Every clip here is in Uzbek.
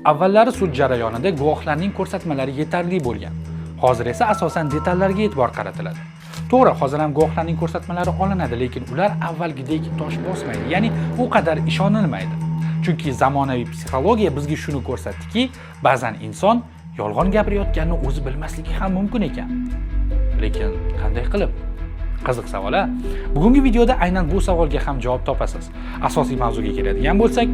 Avvallari sud jarayonida guvohlarning ko'rsatmalari yetarli bo'lgan. Hozir esa asosan detallarga e'tibor qaratiladi. To'g'ri, hozir ham guvohlarning ko'rsatmalari olinadi, lekin ular avvalgidek tosh bosmaydi, ya'ni u qadar ishonilmaydi. Chunki zamonaviy psixologiya bizga shuni ko'rsatdiki, ba'zan inson yolg'on gapirayotganini o'zi bilmasligi ham mumkin ekan. Lekin qanday qilib? Qiziq savol, a? Bugungi videoda aynan bu savolga ham javob topasiz. Asosiy mavzuga keladigan bo'lsak,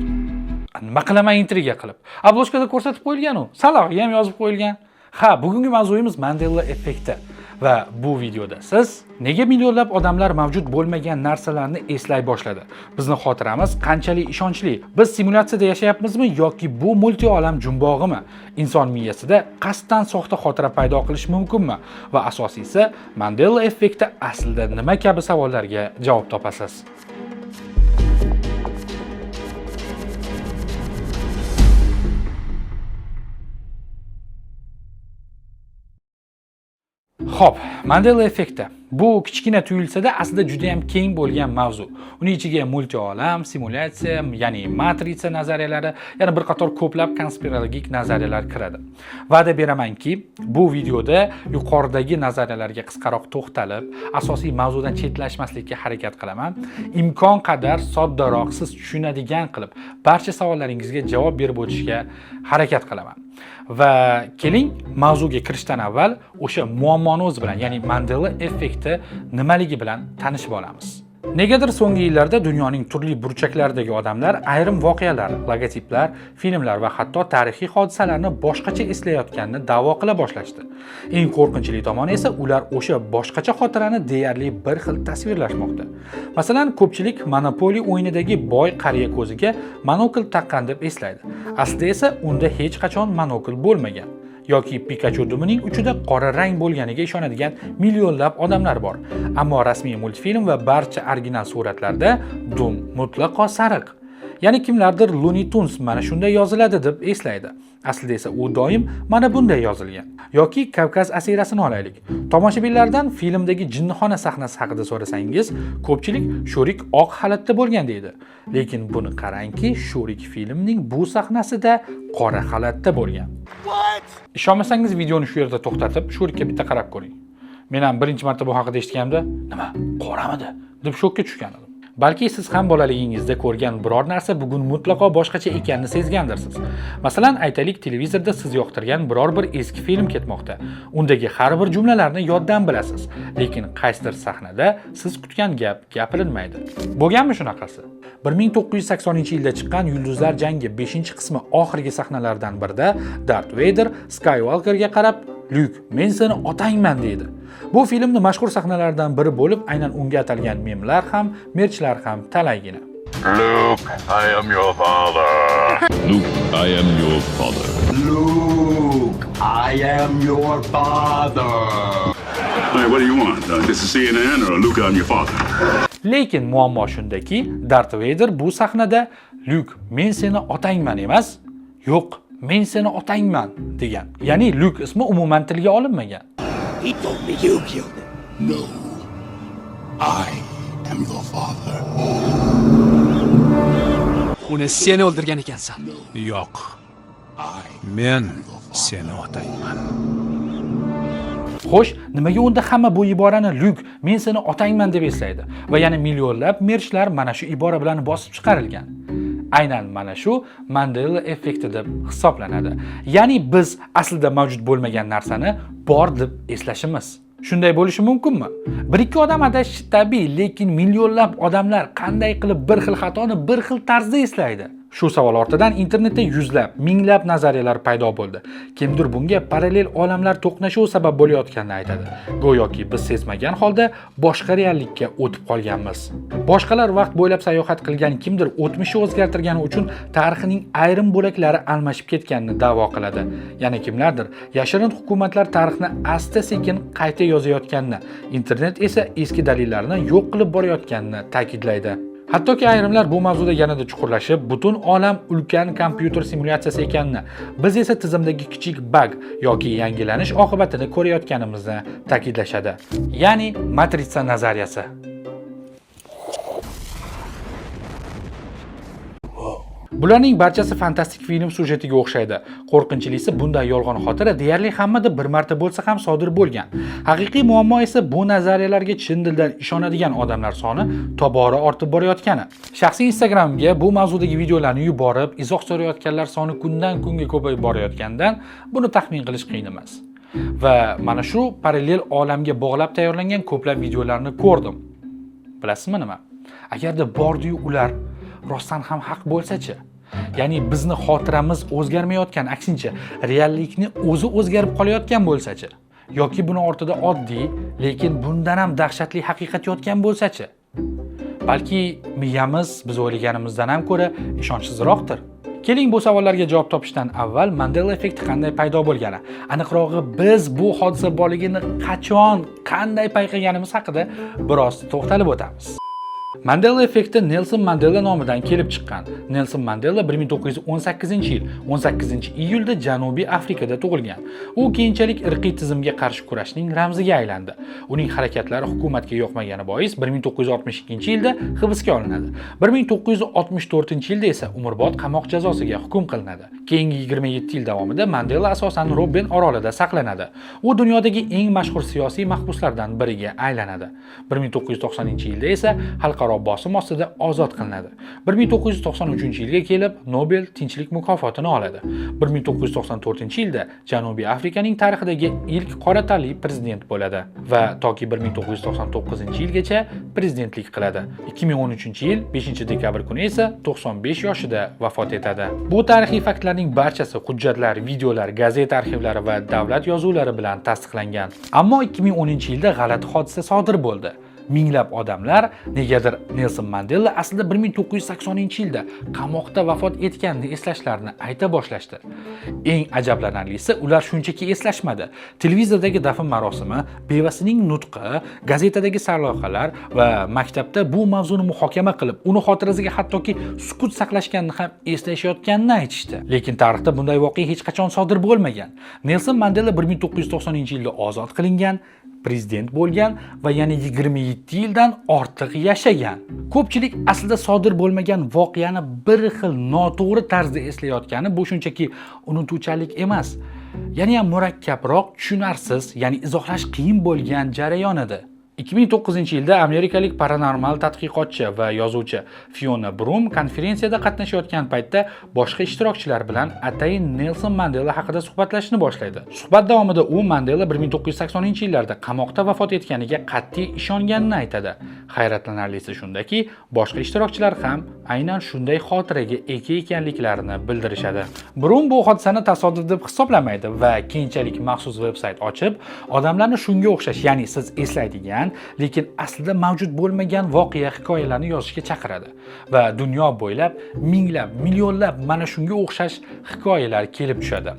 nima qilaman intriga qilib? Обложка da ko'rsatib qo'yilgan u. Salog'iga ham yozib qo'yilgan. Ha, bugungi mavzuyimiz Mandela effekti. Va bu videoda siz nega millionlab odamlar mavjud bo'lmagan narsalarni eslay boshladi? Bizni xotiramiz qanchalik ishonchli? Biz simulyatsiyada yashayapmizmi yoki bu multi olam jumbog'imi? Inson miyasida qasddan soxta xotira paydo qilish mumkinmi? Va asosiysi, Mandela effekti aslida nima kabi savollarga javob topasiz. Xo'p, Mandela effekti. Bu kichkina tuyulsa-da, aslida juda ham keng bo'lgan mavzu. Uning ichiga multi olam, simulyatsiya, ya'ni matritsa nazariyalari, yana bir qator ko'plab konspirologik nazariyalar kiradi. Va'da beramanki, bu videoda yuqoridagi nazariyalarga qisqaroq to'xtalib, asosiy mavzudan chetlashmaslikka harakat qilaman. Imkon qadar soddaroq, siz tushunadigan qilib barcha savollaringizga javob berib o'tishga harakat qilaman. Va keling, mavzuga kirishdan avval o'sha muammoni o'zi bilan, ya'ni Mandela effekti nimaligi bilan tanishib olamiz. Negadir so'nggi yillarda dunyoning turli burchaklaridagi odamlar ayrim voqealar, logotiplar, filmlar va hatto tarixiy hodisalarni boshqacha eslayotganini da'vo qila boshlashdi. Eng qo'rqinchli tomoni esa ular o'sha boshqacha xotirani deyarli bir xil tasvirlashmoqda. Masalan, ko'pchilik Monopoly o'yinidagi boy qariya ko'ziga monokl taqqan deb eslaydi. Aslida esa unda hech qachon monokl bo'lmagan. Yoki Pikachu dumining uchida qora rang bo'lganiga ishonadigan millionlab odamlar bor. Ammo rasmiy multfilm va barcha original suratlarda dum mutlaqo sariq. Ya'ni kimlardir Looney Tunes mana shunday yoziladi deb eslaydi. Aslida esa u doim mana bunday yozilgan. Yoki Kavkaz asirasini olaylik. Tomoshabinlardan filmdagi jinnixona sahnasi haqida so'rasangiz, ko'pchilik Shurik oq xalatda bo'lgan deydi. Lekin buni qarangki, Shurik filmning bu sahnasida qora xalatda bo'lgan. Ishonmasangiz videoni shu yerda to'xtatib, Shurikka bitta qarab ko'ring. Men ham birinchi marta bu haqida eshitganimda, nima, qoramidi deb shokka tushgan edim. Balki siz ham bolaligingizda ko'rgan biror narsa bugun mutlaqo boshqacha ekanini sezgandirsiz. Masalan, aytaylik, televizorda siz yoqtirgan biror bir eski film ketmoqda. Undagi har bir jumlalarni yoddan bilasiz, lekin qaysidir sahnada siz kutgan gap gapirilmaydi. Bo'lganmi shunaqasi? 1980-yilda chiqqan Yulduzlar jangi 5-qismi oxirgi sahnalardan birida Dart Vader Skywalkerga qarab, "Lyuk, men seni otangman" deydi. Bu filmni mashhur sahnalaridan biri bo'lib, aynan unga atalgan memlar ham, merchlar ham talaygina. Luke, I am your father. Luke, I am your father. Luke, I am your father. Hey, what do you want? This is CNN or Luke, I'm your father? Lekin muammo shundaki, Dart Vader bu sahnada "Lyuk, men seni otangman" emas, "Yo'q, men seni otangman" degan. Ya'ni Lyuk ismi umuman tilga olinmagan. He told me you killed him. No. I am your father. Uni sen o'ldirgan ekansan. Yo'q. Men seni otangman. Xo'sh, nimaga unda hamma bu iborani "Lyuk, men seni otangman" deb eslaydi va yana millionlab merchlar mana shu ibora bilan bosib chiqarilgan? Aynan mana shu Mandela effekti deb hisoblanadi. Ya'ni biz aslida mavjud bo'lmagan narsani bor deb eslashimiz. Shunday bo'lishi mumkinmi? Bir ikki odam adashishi tabiiy, lekin millionlab odamlar qanday qilib bir xil xatoni bir xil tarzda eslaydi? Shu savol ortidan internetda yuzlab, minglab nazariyalar paydo bo'ldi. Kimdir bunga parallel olamlar to'qnashuvi sabab bo'layotganini aytadi. Go'yoki biz sezmagan holda boshqa reallikka o'tib qolganmiz. Boshqalar vaqt bo'ylab sayohat qilgan kimdir o'tmishni o'zgartirgani uchun tarixining ayrim bo'laklari almashib ketganini da'vo qiladi. Yana kimlardir yashirin hukumatlar tarixni asta-sekin qayta yozayotganini, internet esa eski dalillarni yo'q qilib borayotganini ta'kidlaydi. Hattoki ayrimlar bu mavzuda yanada chuqurlashib, butun olam ulkan kompyuter simulyatsiyasi ekanini, biz esa tizimdagi kichik bug yoki yangilanish oqibatini ko'rayotganimizni ta'kidlashadi. Ya'ni matritsa nazariyasi. Bularning barchasi fantastik film syujetiga o'xshaydi. Qo'rqinchlisi, bunday yolg'on xotira deyarli hammada bir marta bo'lsa ham sodir bo'lgan. Haqiqiy muammo esa bu nazariyalarga chin dildan ishonadigan odamlar soni tobora ortib borayotgani. Shaxsiy Instagramga bu mavzudagi videolarni yuborib, izoh so'rayotganlar soni kundan kunga ko'payib borayotganidan buni taxmin qilish qiyin emas. Va mana shu parallel olamga bog'lab tayyorlangan ko'plab videolarni ko'rdim. Bilasizmi nima? Agarda bordiyu ular rostdan ham haq bo'lsa-chi? Ya'ni bizni xotiramiz o'zgarmayotgan, aksincha, reallikni o'zi o'zgarib qolayotgan bo'lsa-chi? Yoki buni ortida oddiy, lekin bundan ham dahshatli haqiqat yotgan bo'lsa-chi? Balki miyamiz biz o'ylaganimizdan ham ko'ra ishonchsizroqdir. Keling, bu savollarga javob topishdan avval Mandela effekti qanday paydo bo'lgani, aniqrog'i, biz bu hodisa borligini qachon, qanday payqaganimiz haqida biroz to'xtalib o'tamiz. Mandela effekti Nelson Mandela nomidan kelib chiqqan. Nelson Mandela 1918-yil 18 iyulda Janubiy Afrikada tug'ilgan. U keyinchalik irqiy tizimga qarshi kurashning ramziga aylandi. Uning harakatlari hukumatga yoqmagani bois 1962-yilda hibsga olinadi. 1964-yilda esa umrbod qamoq jazosiga hukm qilinadi. Keyingi 27 yil davomida Mandela asosan Robben orolida saqlanadi. U dunyodagi eng mashhur siyosiy mahbuslardan biriga aylanadi. 1990-yilda esa xalqaro bosim ostida ozod qilinadi. 1993-yilga kelib Nobel tinchlik mukofotini oladi. 1994-yilda Janubiy Afrikaning tarixidagi ilk qora tanli prezident bo'ladi va toki 1999-yilgacha prezidentlik qiladi. 2013-yil 5 dekabr kuni esa 95 yoshida vafot etadi. Bu tarixiy faktlarning barchasi hujjatlar, videolar, gazeta arxivlari va davlat yozuvlari bilan tasdiqlangan. Ammo 2010-yilda g'alati hodisa sodir bo'ldi. Minglab odamlar negadir Nelson Mandela aslida 1980-yilda qamoqda vafot etganini eslashlarini ayta boshlashdi. Eng ajablanarlisi, ular shunchaki eslashmadi. Televizordagi dafn marosimi, bevasining nutqi, gazetadagi sarlavhalar va maktabda bu mavzuni muhokama qilib, uni xotirasiga hattoki sukut saqlashganini ham eslashayotganini aytishdi. Lekin tarixda bunday voqea hech qachon sodir bo'lmagan. Nelson Mandela 1990-yilda ozod qilingan, prezident bo'lgan va yana 27 yildan ortiq yashagan. Ko'pchilik aslida sodir bo'lmagan voqeani bir xil noto'g'ri tarzda eslayotgani bu shunchaki unutuvchanlik emas. Yana ham murakkabroq, tushunarsiz, ya'ni izohlash qiyin bo'lgan jarayon edi. 2009-yilda amerikalik paranormal tadqiqotchi va yozuvchi Fiona Brum konferensiyada qatnashayotgan paytda boshqa ishtirokchilar bilan atayin Nelson Mandela haqida suhbatlashishni boshlaydi. Suhbat davomida u Mandela 1980-yillarda qamoqda vafot etganiga qat'iy ishonganini aytadi. Hayratlanarlisi shundaki, boshqa ishtirokchilar ham aynan shunday xotiraga ega ekanliklarini bildirishadi. Brum bu hodisani tasodif deb hisoblamaydi va keyinchalik maxsus veb-sayt ochib, odamlarni shunga o'xshash, ya'ni siz eslaydigan, lekin aslida mavjud bo'lmagan voqea hikoyalarni yozishga chaqiradi va dunyo bo'ylab minglab, millionlab mana shunga o'xshash hikoyalar kelib tushadi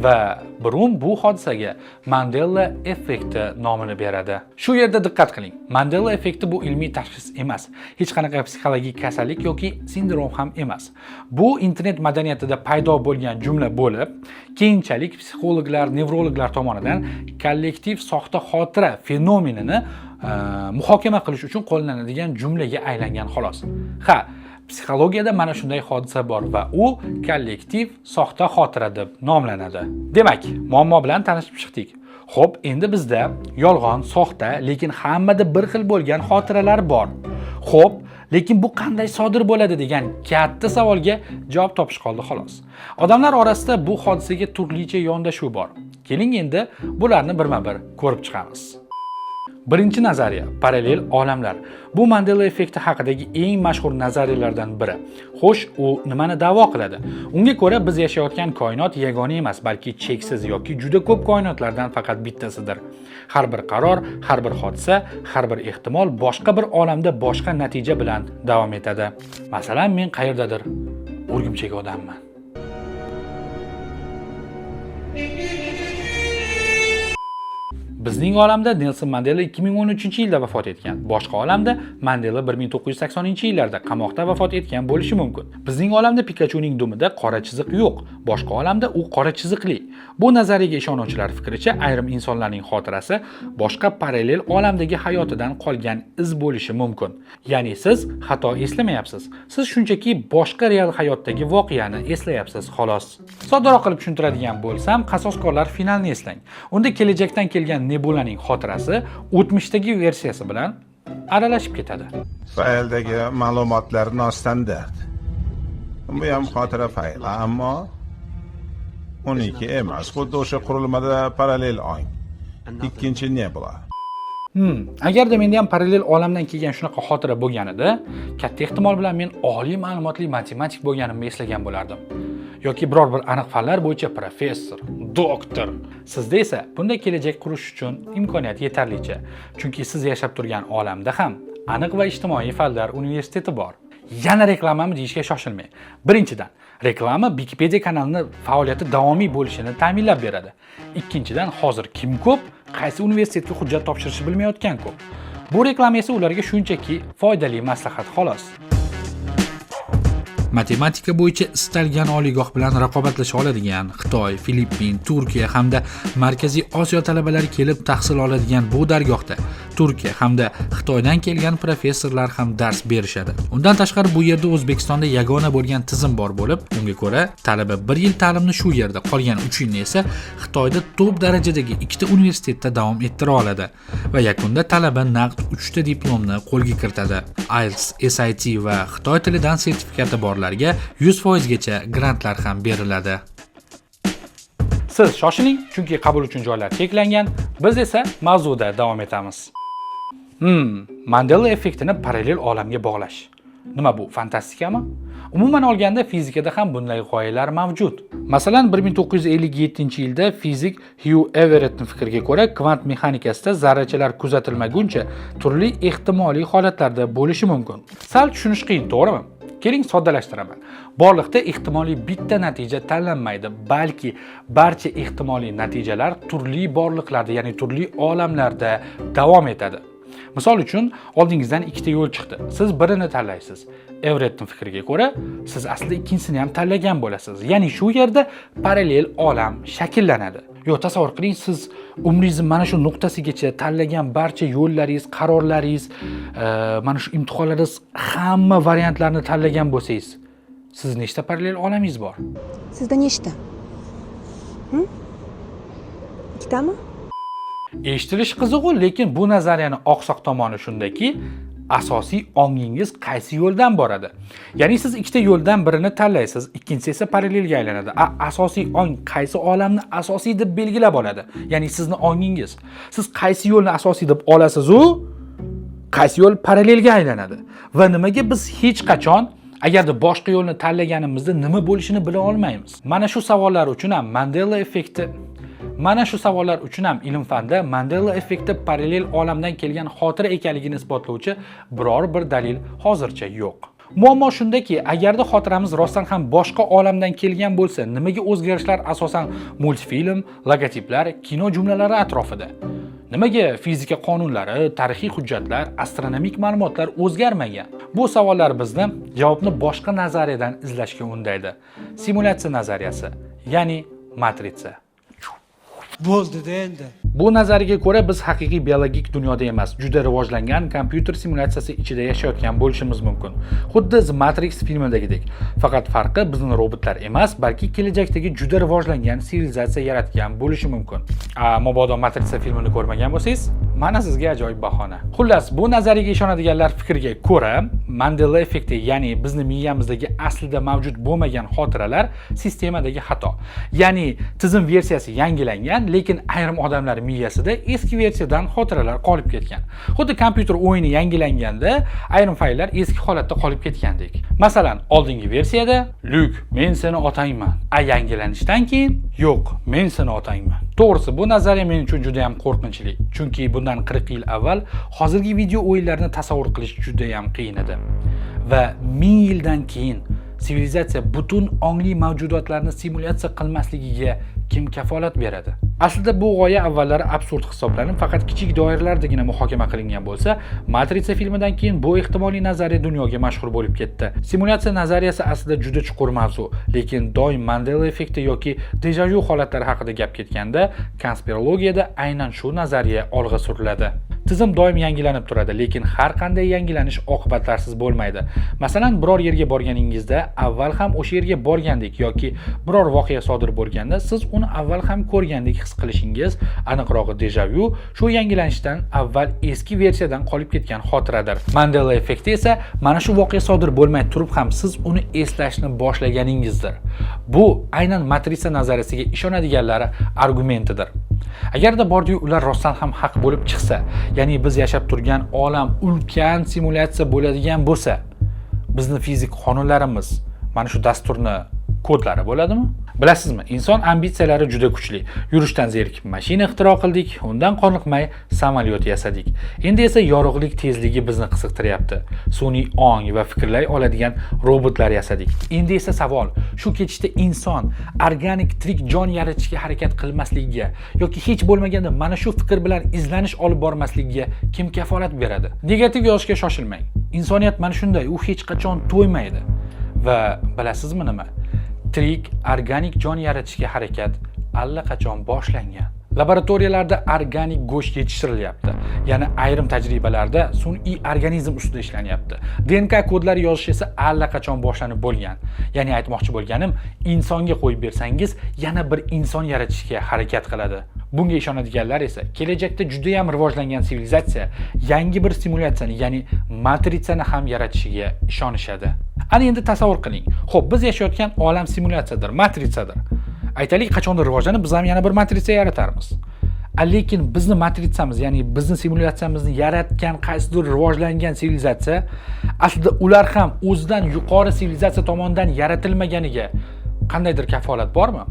va Brum bu hodisaga Mandela effekti nomini beradi. Shu yerda diqqat qiling. Mandela effekti bu ilmiy tashxis emas. Hech qanaqa psixologik kasallik yoki sindrom ham emas. Bu internet madaniyatida paydo bo'lgan jumla bo'lib, keyinchalik psixologlar, nevrologlar tomonidan kollektiv soxta xotira fenomenini muhokama qilish uchun qo'llanadigan jumlaga aylangan xolos. Ha, psixologiyada mana shunday hodisa bor va u kollektiv soxta xotira deb nomlanadi. Demak, muammo bilan tanishib chiqdik. Xo'p, endi bizda yolg'on, soxta, lekin hammada bir xil bo'lgan xotiralar bor. Xo'p, lekin bu qanday sodir bo'ladi degan katta savolga javob topish qoldi xolos. Odamlar orasida bu hodisaga turlicha yondashuv bor. Keling, endi bularni birma-bir ko'rib chiqamiz. Birinchi nazariya: parallel olamlar. Bu Mandela effekti haqidagi eng mashhur nazariyalardan biri. Xo'sh, u nimani da'vo qiladi? Unga ko'ra, biz yashayotgan koinot yagona emas, balki cheksiz yoki juda ko'p koinotlardan faqat bittasidir. Har bir qaror, har bir hodisa, har bir ehtimol boshqa bir olamda boshqa natija bilan davom etadi. Masalan, men qayerdadir o'rgimchak odamman. Bizning koinotimiz juda katta va Bizning olamda Nelson Mandela 2013-yilda vafot etgan. Boshqa olamda Mandela 1980-yillarda qamoqda vafot etgan bo'lishi mumkin. Bizning olamda Pikachuning dumida qora chiziq yo'q. Boshqa olamda u qora chiziqli. Bu nazariyaga ishonuvchilar fikricha, ayrim insonlarning xotirasi boshqa parallel olamdagi hayotidan qolgan iz bo'lishi mumkin. Ya'ni siz xato eslamayapsiz. Siz shunchaki boshqa real hayotdagi voqeani eslayapsiz, xolos. Soddaroq qilib tushuntiradigan bo'lsam, Qasoskorlar finalini eslang. Unda kelajakdan kelgan Nebulaning xotirasi o'tmishdagi versiyasi bilan aralashib ketadi. Fayldagi ma'lumotlar nostandart. Bu ham xotira fayli, ammo uniki emas. Xuddi o'sha qurilmada parallel ong. Ikkinchi Nebula. Agarda menda ham parallel olamdan kelgan shunaqa xotira bo'lganida, katta ehtimol bilan men oliy ma'lumotli matematik bo'lganimni eslagan bo'lardim. Yoki biror bir aniq fanlar bo'yicha professor, doktor. Sizda esa bunday kelajak qurish uchun imkoniyat yetarlicha. Chunki siz yashab turgan olamda ham aniq va ijtimoiy fanlar universiteti bor. Yana reklamami deyishga shoshilmang. Birinchidan, reklama Wikipedia kanalini faoliyati davomiy bo'lishini ta'minlab beradi. Ikkinchidan, hozir kim ko'p, qaysi universitetga hujjat topshirishni bilmayotgan ko'p. Bu reklama esa ularga shunchaki foydali maslahat, xolos. Matematika bo'yicha istalgan oliygoh bilan raqobatlasha oladigan Xitoy, Filippin, Turkiya hamda Markaziy Osiyo talabalari kelib tahsil oladigan bu dargohda Turkiya hamda Xitoydan kelgan professorlar ham dars berishadi. Undan tashqari, bu yerda O'zbekistonda yagona bo'lgan tizim bor bo'lib, unga ko'ra talaba bir yil ta'limni shu yerda, qolgan 3 yilni esa Xitoyda top darajadagi ikkita universitetda davom ettira oladi va yakunda talaba naqd 3 ta diplomni qo'lga kiritadi. IELTS, SAT va Xitoy tilidan sertifikati borlarga 100% gacha grantlar ham beriladi. Siz shoshiling, chunki qabul uchun joylar cheklangan. Biz esa mavzuda davom etamiz. Mandela effektini parallel olamga bog'lash. Nima bu, fantastikami? Umuman olganda, fizikada ham bunday g'oyalar mavjud. Masalan, 1957-yilda fizik Hugh Everettning fikriga ko'ra, kvant mexanikasida zarrachalar kuzatilmaguncha turli ehtimoliy holatlarda bo'lishi mumkin. Sal tushunish qiyin, to'g'rimi? Keling, soddalashtiraman. Borliqda ehtimoliy bitta natija tanlanmaydi, balki barcha ehtimoliy natijalar turli borliqlarda, ya'ni turli olamlarda davom etadi. Misol uchun, oldingizdan ikkita yo'l chiqdi. Siz birini tanlaysiz. Everettning fikriga ko'ra, siz aslida ikkinchisini ham tanlagan bo'lasiz. Ya'ni shu yerda parallel olam shakllanadi. Yo, tasavvur qiling, siz umringizni mana shu nuqtasigacha tanlagan barcha yo'llaringiz, qarorlaringiz, mana shu imtihonlaringiz, hamma variantlarni tanlagan bo'lsangiz, siz nechta parallel olamingiz bor? Sizda nechta? Hm? Ikkitami? Eshitilishi qiziq-u, lekin bu nazariyani oqsoq tomoni shundaki, asosiy ongingiz qaysi yo'ldan boradi? Ya'ni siz ikkita yo'ldan birini tanlaysiz, ikkinchisi esa parallelga aylanadi. A asosiy ong qaysi olamni asosiy deb belgilab oladi? Ya'ni sizni ongingiz. Siz qaysi yo'lni asosiy deb olasiz u, qaysi yo'l parallelga aylanadi? Va nimaga biz hech qachon agarda boshqa yo'lni tanlaganimizda nima bo'lishini bila olmaymiz? Mana shu savollar uchun ham ilm-fanda Mandela effekti parallel olamdan kelgan xotira ekanligini isbotlovchi biror bir dalil hozircha yo'q. Muammo shundaki, agarda xotiramiz rostdan ham boshqa olamdan kelgan bo'lsa, nimaga o'zgarishlar asosan multfilm, logotiplar, kino jumlalari atrofida? Nimaga fizika qonunlari, tarixiy hujjatlar, astronomik ma'lumotlar o'zgarmagan? Bu savollar bizni javobni boshqa nazariyadan izlashga undaydi. Simulyatsiya nazariyasi, ya'ni matritsa. Bo'ldi-da endi. Bu nazariyaga ko'ra, biz haqiqiy biologik dunyoda emas, juda rivojlangan kompyuter simulyatsiyasi ichida yashayotgan bo'lishimiz mumkin. Xuddi The Matrix filmidagidek. Faqat farqi, bizni robotlar emas, balki kelajakdagi juda rivojlangan sivilizatsiya yaratgan bo'lishi mumkin. A, mabodo Matrixa filmini ko'rmagan bo'lsangiz, mana sizga ajoyib bahona. Xullas, bu nazariyaga ishonadiganlar fikriga ko'ra, Mandela effekti, ya'ni bizni miyamizdagi aslida mavjud bo'lmagan xotiralar sistemadagi xato. Ya'ni tizim versiyasi yangilangan, lekin ayrim odamlar miyasida eski versiyadan xotiralar qolib ketgan. Xuddi kompyuter o'yini yangilanganda ayrim fayllar eski holatda qolib ketgandek. Masalan, oldingi versiyada "Lyuk, men seni otangman." A yangilanishdan keyin "Yo'q, men seni otangman." To'g'risi, bu nazariya men uchun juda ham qo'rqinchli. Chunki bundan 40 yil avval hozirgi video o'yinlarni tasavvur qilish juda ham qiyin edi. Va 1000 yildan keyin sivilizatsiya butun ongli mavjudotlarni simulyatsiya qilmasligiga kim kafolat beradi? Aslida bu g'oya avvallari absurd hisoblanib, faqat kichik doiralardagina muhokama qilingan bo'lsa, "Matritsa" filmidan keyin bu ehtimoliy nazariya dunyoga mashhur bo'lib ketdi. Simulyatsiya nazariyasi aslida juda chuqur mavzu, lekin doim Mandela effekti yoki dejavu holatlari haqida gap ketganda, konspirologiyada aynan shu nazariya olg'a suriladi. Tizim doim yangilanib turadi, lekin har qanday yangilanish oqibatlarsiz bo'lmaydi. Masalan, biror yerga borganingizda avval ham o'sha yerga borgandek yoki biror voqea sodir bo'lganda siz uni avval ham ko'rgandek his qilishingiz, aniqrog'i dejavu, shu yangilanishdan avval eski versiyadan qolib ketgan xotiradir. Mandela effekti esa mana shu voqea sodir bo'lmay turib ham siz uni eslashni boshlaganingizdir. Bu aynan matritsa nazariyasiga ishonadiganlari argumentidir. Agarda bordiyu ular rostdan ham haq bo'lib chiqsa, ya'ni biz yashab turgan olam ulkan simulyatsiya bo'ladigan bo'lsa, bizni fizik qonunlarimiz mana shu dasturni kodlari bo'ladimi? Bilasizmi, inson ambitsiyalari juda kuchli. Yurishdan zerikib mashina ixtiro qildik, undan qoniqmay samolyot yasadik. Endi esa yorug'lik tezligi bizni qiziqtiryapti. Sun'iy ong va fikrlay oladigan robotlar yasadik. Endi esa savol: shu ketishda inson organik tirik jon yaratishga harakat qilmasligiga yoki hech bo'lmaganda mana shu fikr bilan izlanish olib bormasligiga kim kafolat beradi? Negativ yozishga shoshilmang. Insoniyat mana shunday, u hech qachon to'ymaydi. Va bilasizmi nima? Tirik organik jon yaratishga harakat allaqachon boshlangan. Laboratoriyalarda organik go'sht yetishtirilyapti. Yana ayrim tajribalarda sun'iy organizm ustida ishlanyapti. DNK kodlari yozish esa allaqachon boshlanib bo'lgan. Ya'ni aytmoqchi bo'lganim, insonga qo'yib bersangiz, yana bir inson yaratishga harakat qiladi. Bunga ishonadiganlar esa kelajakda juda ham rivojlangan sivilizatsiya yangi bir simulyatsiyani, ya'ni matritsani ham yaratishiga ishonishadi. Ana endi tasavvur qiling. Xo'p, biz yashayotgan olam simulyatsiyadir, matritsadir. Aytaylik, qachondir rivojlanib biz ham yana bir matritsa yaratarmiz. Lekin bizni matritsamiz, ya'ni bizni simulyatsiyamizni yaratgan qaysidir rivojlangan sivilizatsiya aslida ular ham o'zidan yuqori sivilizatsiya tomonidan yaratilmaganiga qandaydir kafolat bormi?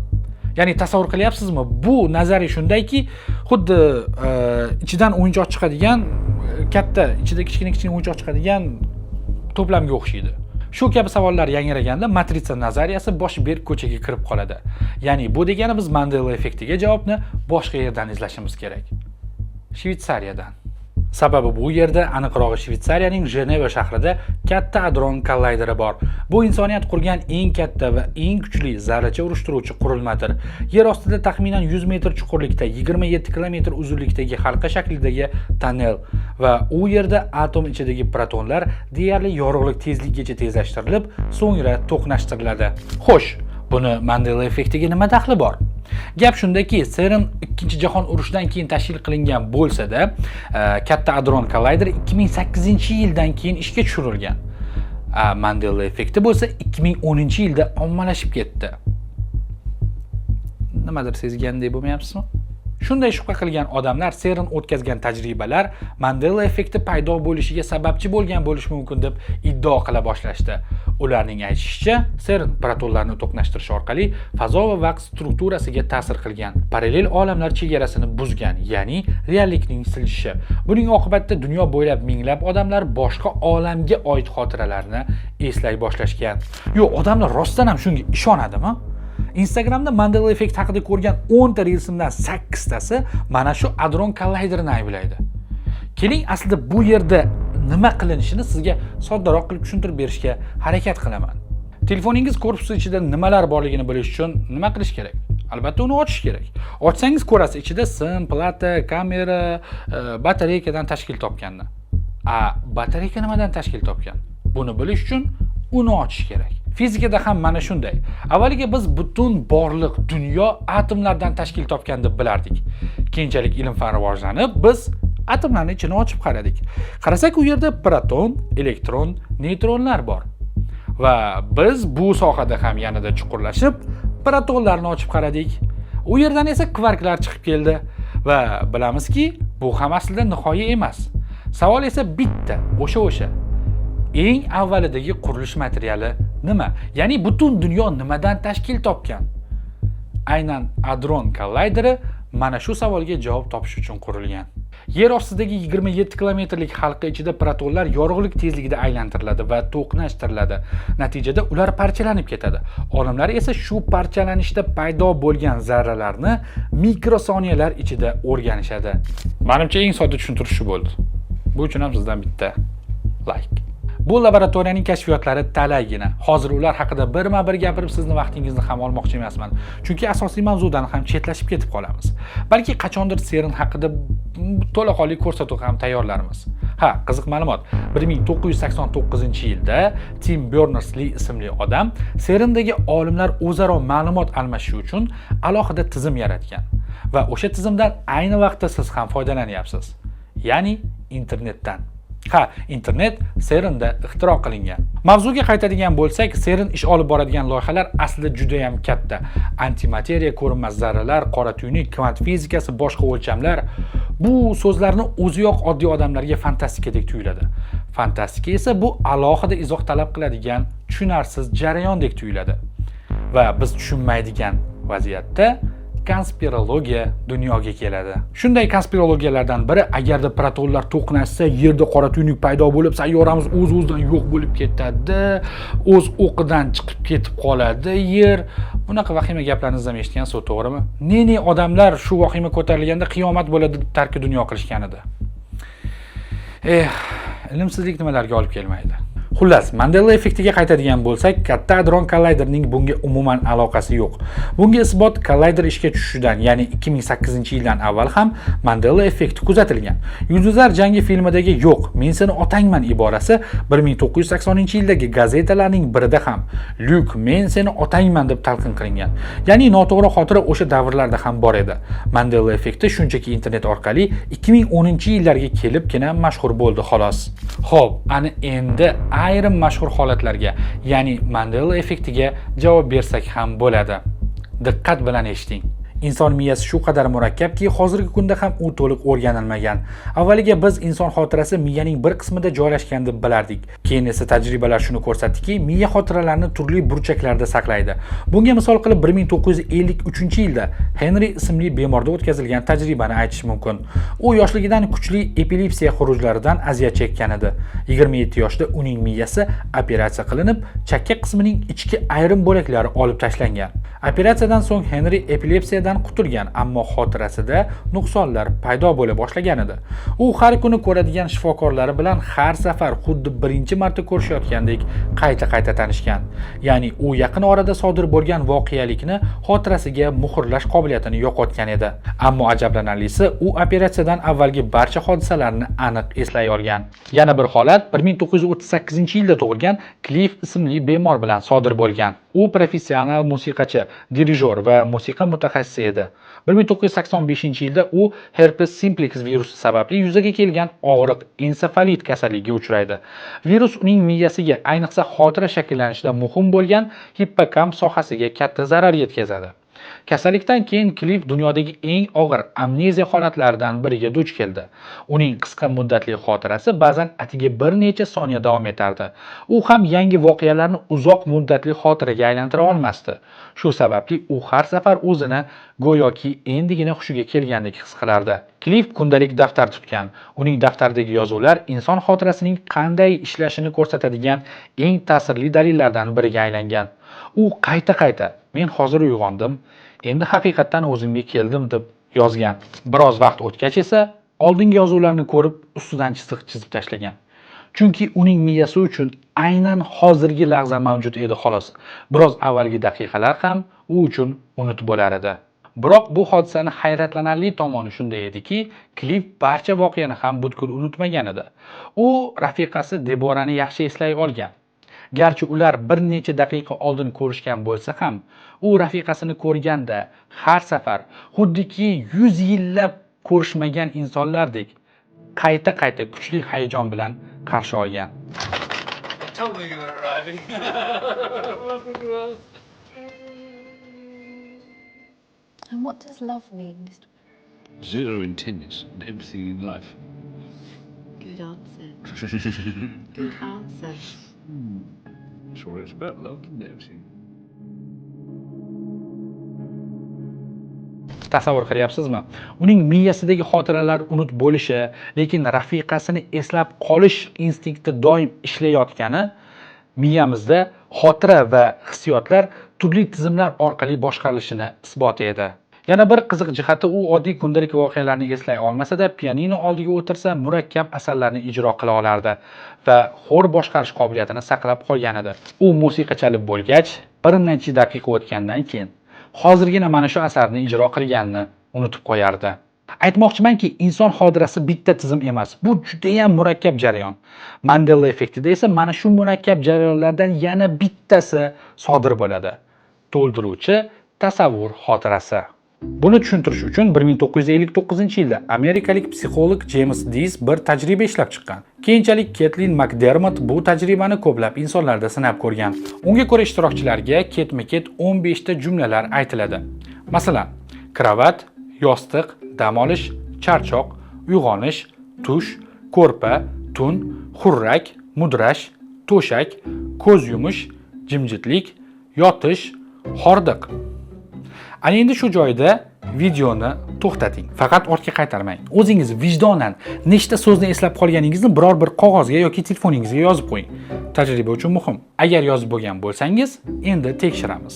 Ya'ni tasavvur qilyapsizmi? Bu nazariya shundayki, xuddi ichidan o'yinchoq chiqadigan katta, ichida kichkina kichkina o'yinchoq chiqadigan to'plamga o'xshaydi. Shu kabi savollar yangraganda matritsa nazariyasi boshi berk ko'chaga kirib qoladi. Ya'ni bu degani biz Mandela effektiga javobni boshqa yerdan izlashimiz kerak. Shvetsariyadan. Sababi bu yerda, aniqrog'i Shvetsariyaning Jeneva shahrida Katta adron kollayderi bor. Bu insoniyat qurgan eng katta va eng kuchli zarracha urushtiruvchi qurilmadir. Yer ostida taxminan 100 metr chuqurlikda, 27 kilometr uzunlikdagi halqa shaklidagi tonnel va u yerda atom ichidagi protonlar deyarli yorug'lik tezligigacha tezlashtirilib, so'ngra to'qnashtiriladi. Xo'sh, buni Mandela effektiga nima daxli bor? Gap shundaki, CERN Ikkinchi jahon urushidan keyin tashkil qilingan bo'lsa-da, Katta adron kollayderi 2008-yildan keyin ishga tushirilgan. Mandela effekti bo'lsa 2010-yilda ommalashib ketdi. Nimadir sezgandek bo'lmayapsizmi? Shunday shubha qilgan odamlar CERN o'tkazgan tajribalar Mandela effekti paydo bo'lishiga sababchi bo'lgan bo'lishi mumkin deb iddao qila boshlashdi. Ularning aytishicha, CERN protonlarni to'qnashtirish orqali fazo va vaqt strukturasiga ta'sir qilgan, parallel olamlar chegarasini buzgan, ya'ni reallikning siljishi. Buning oqibatida dunyo bo'ylab minglab odamlar boshqa olamga oid xotiralarni eslay boshlashgan. Yo'q, odamlar rostdan ham shunga ishonadimi? Instagramda Mandela effekt haqida ko'rgan 10 ta reelsimdan 8 tasi mana shu adron kollayderini ayblaydi. Keling, aslida bu yerda nima qilinishini sizga soddaroq qilib tushuntirib berishga harakat qilaman. Telefoningiz korpusi ichida nimalar borligini bilish uchun nima qilish kerak? Albatta, uni ochish kerak. Ochsangiz ko'rasiz, ichida sim, plata, kamera, batareykadan tashkil topganini. A batareyka nimadan tashkil topgan? Buni bilish uchun uni ochish kerak. Fizikada ham mana shunday. Avvaliga biz butun borliq, dunyo atomlardan tashkil topgan deb bilardik. Keyinchalik ilm fan rivojlanib, biz atomlarni ichini ochib qaradik. Qarasak, u yerda proton, elektron, neytronlar bor. Va biz bu sohada ham yanada chuqurlashib, protonlarni ochib qaradik. U yerdan esa kvarklar chiqib keldi va bilamizki, bu ham aslida nihoya emas. Savol esa bitta, o'sha. Eng avvalidagi qurilish materiali nima? Ya'ni butun dunyo nimadan tashkil topgan? Aynan adron kollayderi mana shu savolga javob topish uchun qurilgan. Yer ostidagi 27 kilometrlik halqa ichida protonlar yorug'lik tezligida aylantiriladi va to'qnashtiriladi. Natijada ular parchalanib ketadi. Olimlar esa shu parchalanishda paydo bo'lgan zarralarni mikrosoniyalar ichida o'rganishadi. Menimcha eng sodda tushuntirish shu bo'ldi. Bu uchun ham sizdan bitta like. Bu laboratoriyaning kashfiyotlari talaygina. Hozir ular haqida birma-bir gapirib sizni vaqtingizni ham olmoqchi emasman. Chunki asosiy mavzudan ham chetlashib ketib qolamiz. Balki qachondir CERN haqida to'laqonli ko'rsatuv ham tayyorlarmiz. Ha, qiziq ma'lumot. 1989-yilda Tim Berners-Lee ismli odam CERNdagi olimlar o'zaro ma'lumot almashishi uchun alohida tizim yaratgan va o'sha tizimdan ayni vaqtda siz ham foydalanyapsiz. Ya'ni internetdan. Ha, internet CERNda ixtiro qilingan. Mavzuga qaytadigan bo'lsak, CERN ish olib boradigan loyihalar aslida juda ham katta. Antimateriya, ko'rinmas zarralar, qora tuynuk, kvant fizikasi, boshqa o'lchamlar. Bu so'zlarni o'ziyoq oddiy odamlarga fantastikadek tuyuladi. Fantastika esa bu alohida izoh talab qiladigan tushunarsiz jarayondek tuyuladi. Va biz tushunmaydigan vaziyatda konspirologiya dunyoga keladi. Shunday konspirologiyalardan biri, agarda protonlar to'qnashsa, yerda qora tuynuk paydo bo'lib, sayyoramiz o'z-o'zidan yo'q bo'lib ketadi, o'z o'qidan chiqib ketib qoladi yer. Bunaqa vahima gaplarni siz ham eshitgansiz, to'g'rimi? Ne-ne odamlar shu vahima ko'tarilganda qiyomat bo'ladi deb tarki dunyo qilishgan edi. Eh, ilmsizlik nimalarga olib kelmaydi. Xullas, Mandela effektiga qaytadigan bo'lsak, Katta Hadron Kollayderning bunga umuman aloqasi yo'q. Bunga isbot kollayder ishga tushishidan, ya'ni 2008-yildan avval ham Mandela effekti kuzatilgan. Yulduzlar jangi filmidagi "Yo'q, men seni otangman" iborasi 1980-yildagi gazetalarning birida ham "Lyuk, men seni otangman" deb talqin qilingan. Ya'ni noto'g'ri xotira o'sha davrlarda ham bor edi. Mandela effekti shunchaki internet orqali 2010-yillarga kelibgina mashhur bo'ldi, xolos. Xo'p, ana endi ayrim mashhur holatlarga, ya'ni Mandela effektiga javob bersak ham bo'ladi. Diqqat bilan eshiting. Inson miyasi shu qadar murakkabki, hozirgi kunda ham u to'liq o'rganilmagan. Avvaliga biz inson xotirasi miyaning bir qismida joylashgan deb bilardik. Keyin esa tajribalar shuni ko'rsatdiki, miya xotiralarni turli burchaklarda saqlaydi. Bunga misol qilib 1953-yilda Henry ismli bemorda o'tkazilgan tajribani aytish mumkin. U yoshligidan kuchli epilepsiya xurujlaridan aziyat chekkan edi. 27 yoshda uning miyasi operatsiya qilinib, chakka qismining ichki ayrim bo'laklari olib tashlangan. Operatsiyadan so'ng Henry epilepsiyadan qutulgan, ammo xotirasida nuqsonlar paydo bo'la boshlagan edi. U har kuni ko'radigan shifokorlari bilan har safar xuddi birinchi marta ko'rishayotgandek qayta-qayta tanishgan. Ya'ni u yaqin orada sodir bo'lgan voqealikni xotirasiga muhrlash qobiliyatini yo'qotgan edi. Ammo ajablanarlisi, u operatsiyadan avvalgi barcha hodisalarni aniq eslay olgan. Yana bir holat 1938-yilda tug'ilgan Cliff ismli bemor bilan sodir bo'lgan. U professional musiqachi, dirijor va musiqa mutaxassisi edi. 1985-yilda u herpes simplex virusi sababli yuzaga kelgan og'riq ensefalit kasalligiga uchraydi. Virus uning miyasiga, ayniqsa xotira shakllanishida muhim bo'lgan hippokamp sohasiga katta zarar yetkazadi. Kasallikdan keyin Cliff dunyodagi eng og'ir amneziya holatlaridan biriga duch keldi. Uning qisqa muddatli xotirasi ba'zan atigi bir necha soniya davom etardi. U ham yangi voqealarni uzoq muddatli xotiraga aylantira olmasdi. Shu sababli u har safar o'zini go'yoki endigina hushiga kelgandek his qilardi. Cliff kundalik daftar tutgan. Uning daftaridagi yozuvlar inson xotirasining qanday ishlashini ko'rsatadigan eng ta'sirli dalillardan biriga aylangan. U qayta-qayta "Men hozir uyg'ondim, endi haqiqatdan o'zimga keldim" deb yozgan. Biroz vaqt o'tgach esa oldingi yozuvlarni ko'rib ustidan chiziq chizib tashlagan. Chunki uning miyasi uchun aynan hozirgi lahza mavjud edi, xolos. Biroz avvalgi daqiqalar ham u uchun unut bo'lar edi. Biroq bu hodisani hayratlanarli tomoni shunda ediki, Cliff barcha voqeani ham butkul unutmagan edi. U rafiqasi Deborani yaxshi eslay olgan. Garchi ular bir necha daqiqa oldin ko'rishgan bo'lsa ham, u rafiqasini ko'rganda har safar xuddiki 100 yillab ko'rishmagan insonlardek qayta-qayta kuchli hayajon bilan qarshi olgan. Totally arriving. And what does love mean, Mr. Zero in tennis and everything in life. Good answer. Good answer. Sure, it's about love and everything. Tasavvur qilyapsizmi? Uning miyasidagi xotiralar unut bo'lishi, lekin rafiqasini eslab qolish instinkti doim ishlayotgani miyamizda xotira va hissiyotlar turli tizimlar orqali boshqarilishini isboti edi. Yana bir qiziq jihati, u oddiy kundalik voqealarni eslay olmasa-da, pianino oldiga o'tirsa, murakkab asarlarni ijro qila olardi va xor boshqarish qobiliyatini saqlab qolgan edi. U musiqa chalib bo'lgach, bir necha daqiqa o'tgandan keyin hozirgina mana shu asarni ijro qilganini unutib qo'yardi. Aytmoqchimanki, inson xotirasi bitta tizim emas. Bu judayam murakkab jarayon. Mandela effektida esa mana shu murakkab jarayonlardan yana bittasi sodir bo'ladi. To'ldiruvchi tasavvur xotirasi. Buni tushuntirish uchun 1959-yilda amerikalik psixolog Jeyms Dis bir tajriba ishlab chiqqan. Keyinchalik Ketlin Makdermott bu tajribani ko'plab insonlarda sinab ko'rgan. Unga ko'ra, ishtirokchilarga ketma-ket 15 ta jumlalar aytiladi. Masalan, krovat, yostiq, dam olish, charchoq, uyg'onish, tush, ko'rpa, tun, xurrak, mudrash, to'shak, ko'z yumish, jimjitlik, yotish, hordiq. Ana endi shu joyda videoni to'xtating. Faqat ortga qaytarmang. O'zingiz vijdonan nechta so'zni eslab qolganingizni biror bir qog'ozga yoki telefoningizga yozib qo'ying. Tajriba uchun muhim. Agar yozib bo'lgan bo'lsangiz, endi tekshiramiz.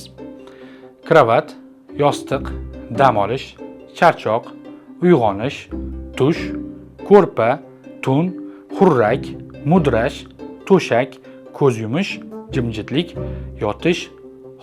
Krovat, yostiq, dam olish, charchoq, uyg'onish, tush, ko'rpa, tun, xurrak, mudrash, to'shak, ko'z yumish, jimjitlik, yotish,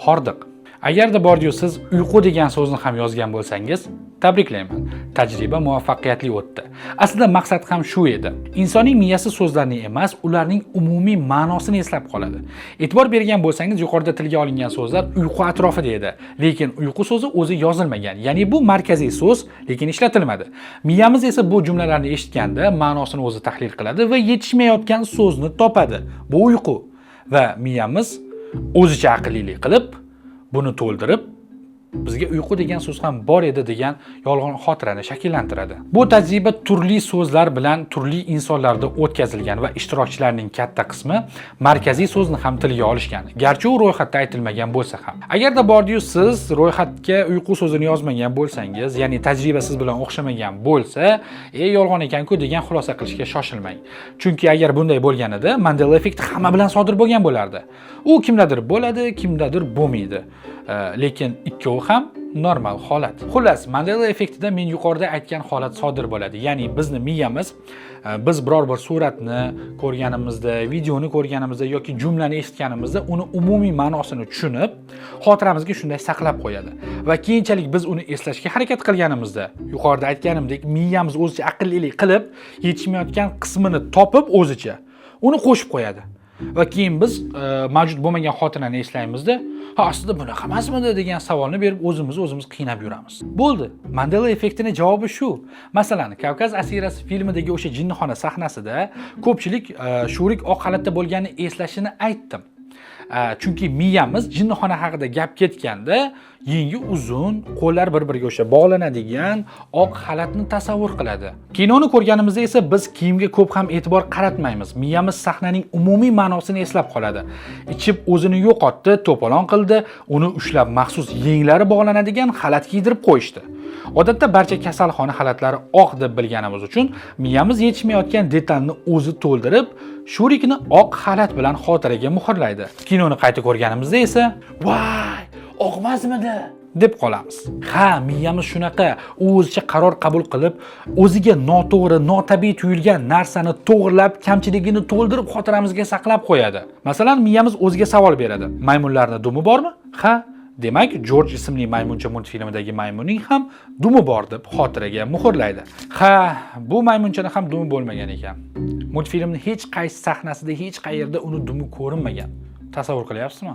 hordiq. Agarda bordiyu siz uyqu degan so'zni ham yozgan bo'lsangiz, tabriklayman. Tajriba muvaffaqiyatli o'tdi. Aslida maqsad ham shu edi. Insonning miyasi so'zlarni emas, ularning umumiy ma'nosini eslab qoladi. E'tibor bergan bo'lsangiz, yuqorida tilga olingan so'zlar uyqu atrofida edi. Lekin uyqu so'zi o'zi yozilmagan. Ya'ni bu markaziy so'z, lekin ishlatilmadi. Miyamiz esa bu jumlalarni eshitganda ma'nosini o'zi tahlil qiladi va yetishmayotgan so'zni topadi. Bu uyqu. Va miyamiz o'zicha aqllilik qilib, buni to'ldirib, bizga uyqu degan so'z ham bor edi degan yolg'on xotirani shakllantiradi. Bu tajriba turli so'zlar bilan turli insonlarda o'tkazilgan va ishtirokchilarning katta qismi markaziy so'zni ham tilga olishgan. Garchi u ro'yxatda aytilmagan bo'lsa ham. Agarda bordiyu siz ro'yxatga uyqu so'zini yozmagan bo'lsangiz, ya'ni tajriba siz bilan o'xshamagan bo'lsa, "E, yolg'on ekan-ku" degan xulosa qilishga shoshilmang. Chunki agar bunday bo'lganida Mandela effekti hamma bilan sodir bo'lgan bo'lardi. U kimdadir bo'ladi, kimdadir bo'lmaydi. Lekin ikkovi ham normal holat. Xullas, Mandela effektida men yuqorida aytgan holat sodir bo'ladi. Ya'ni bizni miyamiz biz biror bir suratni ko'rganimizda, videoni ko'rganimizda yoki jumlani eshitganimizda uni umumiy ma'nosini tushunib, xotiramizga shunday saqlab qo'yadi. Va keyinchalik biz uni eslashga harakat qilganimizda, yuqorida aytganimdek, miyamiz o'zicha aqllilik qilib, yetishmayotgan qismini topib o'zicha uni qo'shib qo'yadi. Va keyin biz mavjud bo'lmagan xotirani eslaymizda, ha, aslida bunaqa emasmidi degan savolni berib o'zimizni o'zimiz qiynab yuramiz. Bo'ldi. Mandela effektini javobi shu. Masalan, Kavkaz asirasi filmidagi o'sha jinnixona sahnasida ko'pchilik Shurik oq xalatda bo'lganini eslashini aytdim. Chunki miyamiz jinnixona haqida gap ketganda yengi uzun, qo'llar bir-biriga o'sha bog'lanadigan oq xalatni tasavvur qiladi. Kinoni ko'rganimizda esa biz kiyimga ko'p ham e'tibor qaratmaymiz. Miyamiz sahnaning umumiy ma'nosini eslab qoladi. Ichib o'zini yo'qotdi, to'polon qildi, uni ushlab maxsus yenglari bog'lanadigan xalat kiydirib qo'yishdi. Odatda barcha kasalxona xalatlari oq deb bilganimiz uchun miyamiz yetishmayotgan detalni o'zi to'ldirib, Shurikni oq xalat bilan xotiraga muhrlaydi. Kinoni qayta ko'rganimizda esa, "Voy, oqmasmidi?" deb qolamiz. Ha, miyamiz shunaqa, u o'zicha qaror qabul qilib, o'ziga noto'g'ri, notabiiy tuyulgan narsani to'g'rilab, kamchiligini to'ldirib xotiramizga saqlab qo'yadi. Masalan, miyamiz o'ziga savol beradi. Maymunlarni dumi bormi? Ha, demak, George ismli maymuncha multfilmidagi maymunning ham dumi bor deb xotiraga muhrlaydi. Ha, bu maymunchani ham dumi bo'lmagan ekan. Multfilmning hech qaysi sahnasida hech qayerda uni dumi ko'rinmagan. Tasavvur qilyapsizmi?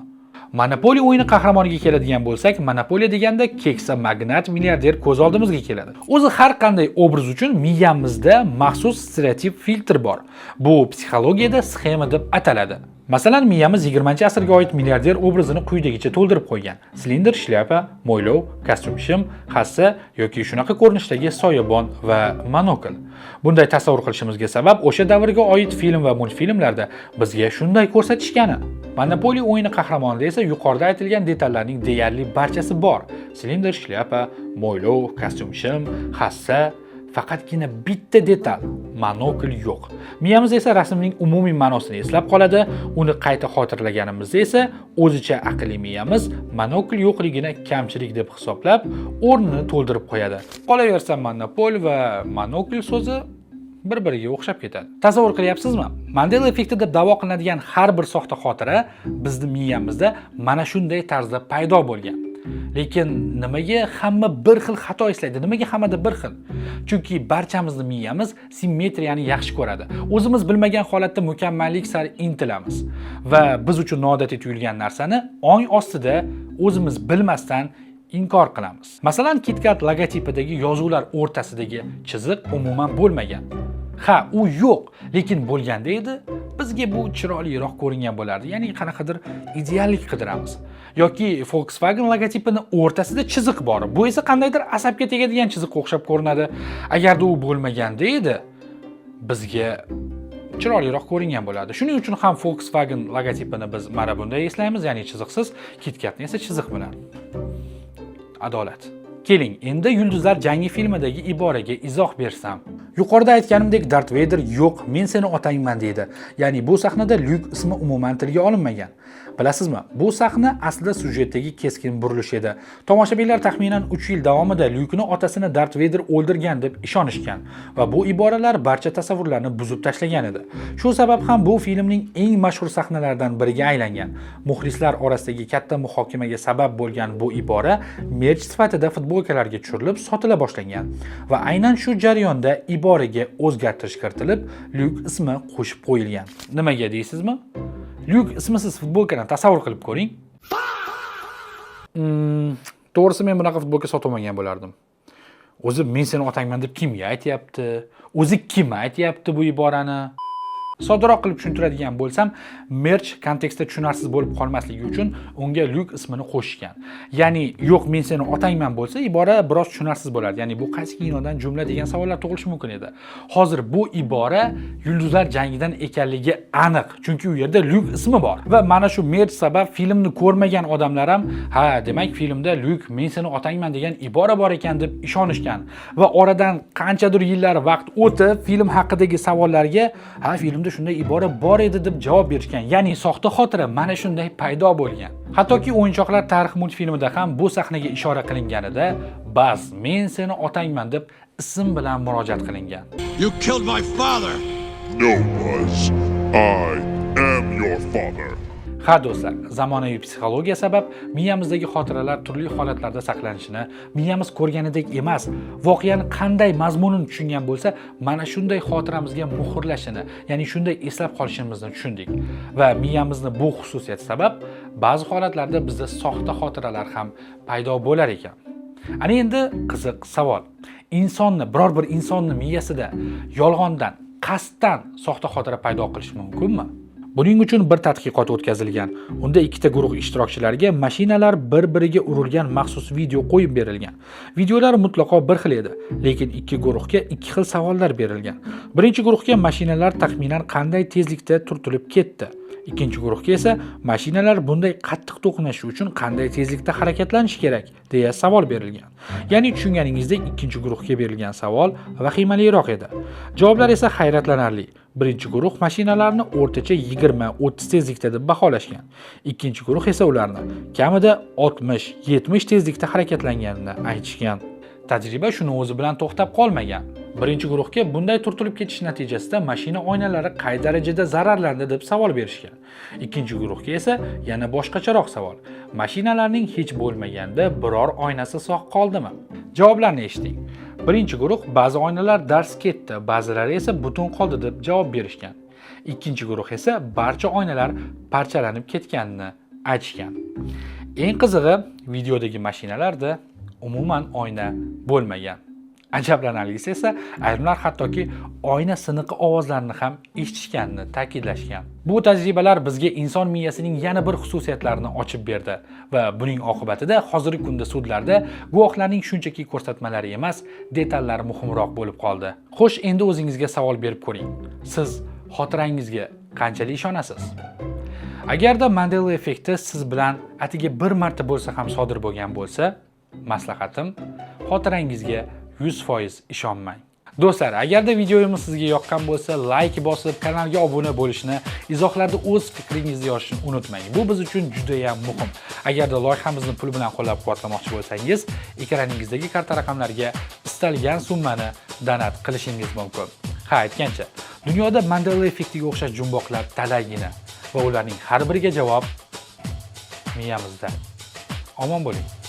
Monopoliya o'yini qahramoniga keladigan bo'lsak, monopoliya deganda keksa magnat milliarder ko'z oldimizga keladi. O'zi har qanday obraz uchun miyamizda maxsus stereotip filtr bor. Bu psixologiyada sxema deb ataladi. Masalan, miyamiz 20-asrga oid milliarder obrazini quyidagicha to'ldirib qo'ygan: silindr shlyapa, mo'ylov, kostyum shim, hassa yoki shunaqa ko'rinishdagi soyabon va monokl. Bunday tasavvur qilishimizga sabab o'sha davrga oid film va multfilmlarda bizga shunday ko'rsatishgani. Monopoly o'yini qahramonida esa yuqorida aytilgan detallarning deyarli barchasi bor: silindr shlyapa, mo'ylov, kostyum shim, hassa. Faqatgina bitta detal, monokl yo'q. Miyamiz esa rasmning umumiy ma'nosini eslab qoladi. Uni qayta xotirlaganimizda esa o'zicha aqlli miyamiz monokl yo'qligini kamchilik deb hisoblab, o'rnini to'ldirib qo'yadi. Qolaversa, monopol va monokl so'zi bir biriga o'xshab ketadi. Tasavvur qilyapsizmi? Mandela effekti deb da'vo qilinadigan har bir soxta xotira bizni miyamizda mana shunday tarzda paydo bo'lgan. Lekin nimaga hamma bir xil xato eslaydi? Nimaga hammada bir xil? Chunki barchamizni miyamiz simmetriyani yaxshi ko'radi. O'zimiz bilmagan holatda mukammallik sari intilamiz va biz uchun noodatiy tuyulgan narsani ong ostida o'zimiz bilmasdan inkor qilamiz. Masalan, KitKat logotipidagi yozuvlar o'rtasidagi chiziq umuman bo'lmagan. Ha, u yo'q, lekin bo'lganda edi, bizga bu chiroyliroq ko'ringan bo'lardi. Ya'ni qanaqadir ideallik qidiramiz. Yoki Volkswagen logotipini o'rtasida chiziq bor. Bu esa qandaydir asabga tegadigan chiziqqa o'xshab ko'rinadi. Agarda u bo'lmaganda edi, bizga chiroyliroq ko'ringan bo'ladi. Shuning uchun ham Volkswagen logotipini biz mana bunday eslaymiz, ya'ni chiziqsiz, KitKatni esa chiziq bilan. Adolat. Keling, endi Yulduzlar jangi filmidagi iboraga izoh bersam. Yuqorida aytganimdek, Dart Veyder "Yo'q, men seni otangman" deydi. Ya'ni bu sahnada Lyuk ismi umuman tilga olinmagan. Bilasizmi, bu sahna aslida syujetdagi keskin burilish edi. Tomoshabinlar taxminan 3 yil davomida Lyukni otasini Dart Veyder o'ldirgan deb ishonishgan va bu iboralar barcha tasavvurlarni buzib tashlagan edi. Shu sabab ham bu filmning eng mashhur sahnalaridan biriga aylangan. Muxlislar orasidagi katta muhokamaga sabab bo'lgan bu ibora merch sifatida futbolkalarga tushirilib sotila boshlangan va aynan shu jarayonda iboraga o'zgartirish kiritilib, Lyuk ismi qo'shib qo'yilgan. Nimaga deysizmi? Lyuk ismisiz futbolkani tasavvur qilib ko'ring. To'g'risi men bunaqa futbolka sotib olmagan bo'lardim. O'zi "Men seni otangman" deb kimga aytyapti? O'zi kim aytyapti bu iborani? Soddaroq qilib tushuntiradigan bo'lsam, merch kontekstda tushunarsiz bo'lib qolmasligi uchun unga Lyuk ismini qo'shishgan. Ya'ni "Yo'q, men seni otangman" bo'lsa, ibora biroz tushunarsiz bo'ladi. Ya'ni bu qaysi kinodan jumla degan savollar tug'ilishi mumkin edi. Hozir bu ibora Yulduzlar jangidan ekanligi aniq, chunki u yerda Lyuk ismi bor. Va mana shu merch sabab filmni ko'rmagan odamlar ham, ha, demak, filmda Lyuk "Men seni otangman" degan ibora bor ekan deb ishonishgan. Va oradan qanchadir yillar vaqt o'tib, film haqidagi savollarga, ha, filmda shunday ibora bor edi deb javob berishgan. Ya'ni soxta xotira mana shunday paydo bo'lgan. Hattoki O'yinchoqlar tarixi multfilmida ham bu sahnaga ishora qilinganida Baz "Men seni otangman" deb ism bilan murojaat qilingan. You killed my father! No, Buzz. I am your father. Ha, do'stlar, zamonaviy psixologiya sabab miyamizdagi xotiralar turli holatlarda saqlanishini, miyamiz ko'rganidek emas, voqeani qanday mazmunini tushungan bo'lsa, mana shunday xotiramizga muhrlashini, ya'ni shunday eslab qolishimizni tushundik. Va miyamizni bu xususiyati sabab ba'zi holatlarda bizda soxta xotiralar ham paydo bo'lar ekan. Ana endi qiziq savol. Insonni, biror bir insonni miyasida yolg'ondan, qasddan soxta xotira paydo qilish mumkinmi? Buning uchun bir tadqiqot o'tkazilgan. Unda ikkita guruh ishtirokchilariga mashinalar bir-biriga urilgan maxsus video qo'yib berilgan. Videolar mutlaqo bir xil edi, lekin ikki guruhga ikki xil savollar berilgan. Birinchi guruhga mashinalar taxminan qanday tezlikda turtilib ketdi? Ikkinchi guruhga esa mashinalar bunday qattiq to'qnashishi uchun qanday tezlikda harakatlanishi kerak deya savol berilgan. Ya'ni tushunganingizdek, ikkinchi guruhga berilgan savol vahimaliroq edi. Javoblar esa hayratlanarli. Birinchi guruh mashinalarni o'rtacha 20-30 tezlikda deb baholashgan. Ikkinchi guruh esa ularni kamida 60-70 tezlikda harakatlanganini aytishgan. Tajriba shuni o'zi bilan to'xtab qolmagan. Birinchi guruhga bunday turtilib ketish natijasida mashina oynalari qay darajada zararlandi deb savol berishgan. Ikkinchi guruhga esa yana boshqacharoq savol. Mashinalarning hech bo'lmaganda biror oynasi sog' qoldimi? Javoblarni eshiting. Birinchi guruh ba'zi oynalar darz ketdi, ba'zilari esa butun qoldi deb javob berishgan. Ikkinchi guruh esa barcha oynalar parchalanib ketganini aytishgan. Eng qizig'i, videodagi mashinalarda umuman oyna bo'lmagan. Ajablanarlisi esa, ayrimlar hattoki oyna siniqi ovozlarini ham eshitishganini ta'kidlashgan. Bu tajribalar bizga inson miyasining yana bir xususiyatlarini ochib berdi va buning oqibatida hozirgi kunda sudlarda guvohlarning shunchaki ko'rsatmalari emas, detallar muhimroq bo'lib qoldi. Xo'sh, endi o'zingizga savol berib ko'ring. Siz xotirangizga qanchalik ishonasiz? Agarda Mandela effekti siz bilan atigi bir marta bo'lsa ham sodir bo'lgan bo'lsa, maslahatim, xotirangizga 100% ishonmang. Do'stlar, agarda videomiz sizga yoqqan bo'lsa, layk bosib, kanalga obuna bo'lishni, izohlarda o'z fikringizni yozishni unutmang. Bu biz uchun juda ham muhim. Agarda loyihamizni pul bilan qo'llab-quvvatlamoqchi bo'lsangiz, ekraningizdagi karta raqamlariga istalgan summani donat qilishingiz mumkin. Ha, aytgancha, dunyoda Mandela effektiga o'xshash jumboqlar talaygina va ularning har biriga javob miyamizda. Omon bo'ling.